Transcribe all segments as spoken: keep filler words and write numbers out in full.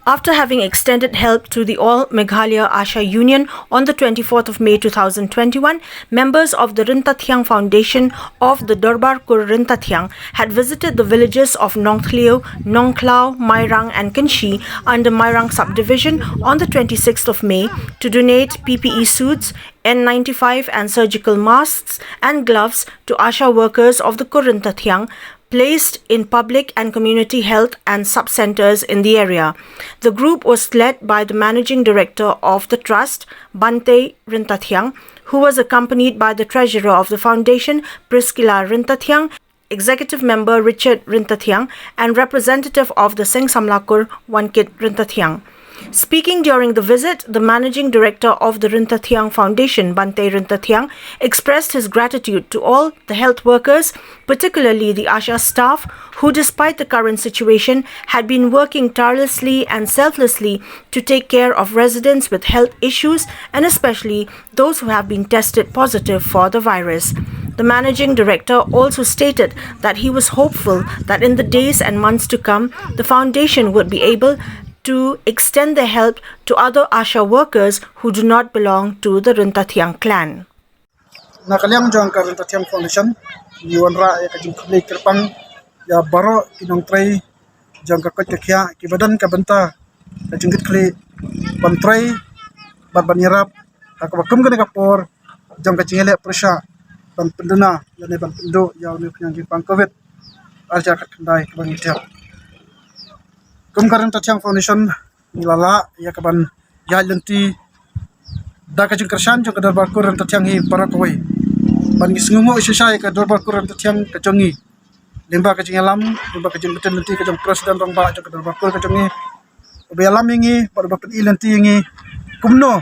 After having extended help to the All Meghalaya ASHA Union on the twenty-fourth of May two thousand twenty-one, members of the Ryntathiang Foundation of the Dorbar Kur Ryntathiang had visited the villages of Nongthliew, Nongkhlaw, Mairang and Kynshi under Mairang subdivision on the twenty-sixth of May to donate P P E suits, N ninety-five and surgical masks and gloves to ASHA workers of the Kur Ryntathiang placed in public and community health and sub-centers in the area. The group was led by the managing director of the trust, Bante Ryntathiang, who was accompanied by the treasurer of the foundation, Priscilla Ryntathiang, executive member Richard Ryntathiang, and representative of the Seng Samla Kur, Wankit Ryntathiang. Speaking during the visit, the managing director of the Ryntathiang Foundation, Bante Ryntathiang, expressed his gratitude to all the health workers, particularly the ASHA staff, who, despite the current situation, had been working tirelessly and selflessly to take care of residents with health issues, and especially those who have been tested positive for the virus. The managing director also stated that he was hopeful that in the days and months to come, the foundation would be able to extend their help to other ASHA workers who do not belong to the Ryntathiang clan. Na ka liang jong ka Ryntathiang Foundation, ngi wanrah ïa ka jingkhublei kyrpang ïa baroh ki nongtrei jong ka koit ka khiah kiba don ka bynta ka jingkitkhlieh ban trei bad ban ïarap ha kaba kum kane ka por jong ka jingïaleh pyrshah ban pynduna lane ban pynduh ïa une u khñiang jingpang Covid arhajar khatkhyndai kaba ngi dep. Kum ka Ryntathiang Foundation, ngi la lah ïa kaban ïaid lynti da ka jingkyrshan jong ka Dorbar Kur Ryntathiang hi baroh kawei. Ban ngi sngewnguh shisha ïa ka Dorbar Kur Ryntathiang ka jong ngi, lyngba ka jingïalam, lyngba ka jingpynlynti ka jong President Rangbah jong ka Dorbar Kur ka jong ngi, uba ïalam ïa ngi bad uba pyni lynti ïa ngi kumno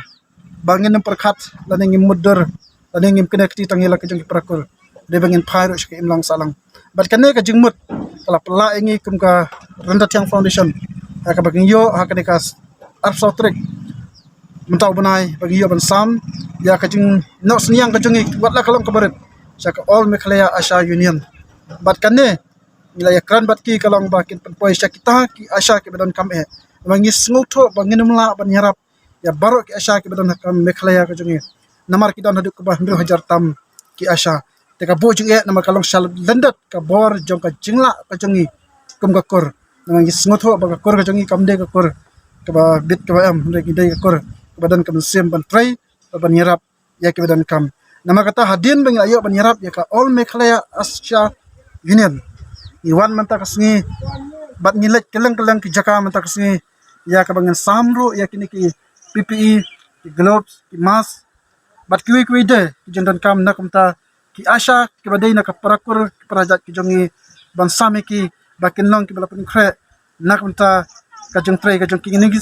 ba ngin ym pyrkhat lane ngim mutdur lane ngim kynekti tang ïa la ka jong ki para kur, dei ba ngin phai ruh sha ka imlang sahlang. Bad kane ka jingmut ka la pynlah ïa ngi kum ka Ryntathiang Foundation ha kaba ngi ïoh ha kane ka arphew saw tarik mynta u bnai ba ngi ïoh ban sam ïa ka jingnoh synñiang ka jong ngi wat la ka long kaba rit sha ka All Meghalaya ASHA Union. Bad kane ngi la ïakren bad ki ka long ba kin pynpoi sha kita ki ASHA kiba donkam eh. Ba ngi sngewthuh ba ngin ym lah ban ïarap ïa baroh ki ASHA kiba don ha ka Meghalaya ka jong ngi. Namar ki don haduh kaba hynriew hajar tam ki ASHA. Te ka buh jingeh namar ka long sha lyndet ka bor jong ka jinglah ka jong ngi kum ka kur. Namar ngi sngewthuh ba ka kur ka jong ngi kam dei ka kur kaba bit kaba em, hynrei ngi dei ka kur kaba don ka mynsiem ban trei bad ban ïarap ïa kiba donkam. Namar kata hadien ba ngi la ïoh ban ïarap ïa ka All Meghalaya ASHA Union, ngi wan mynta ka sngi bad ngi leit kylleng kylleng ki jaka mynta ka sngi ïa kaba ngin sam ruh ïa kine ki P P E, ki gloves, ki mask bad kiwei kiwei de ki jingdonkam na ka bynta ki ASHA kiba dei na ka para kur ki para jait ki jong ngi, ban sam ïa ki ba kin long kiba la pynkhreh na ka bynta ka jingtrei ka jong ki. Ngi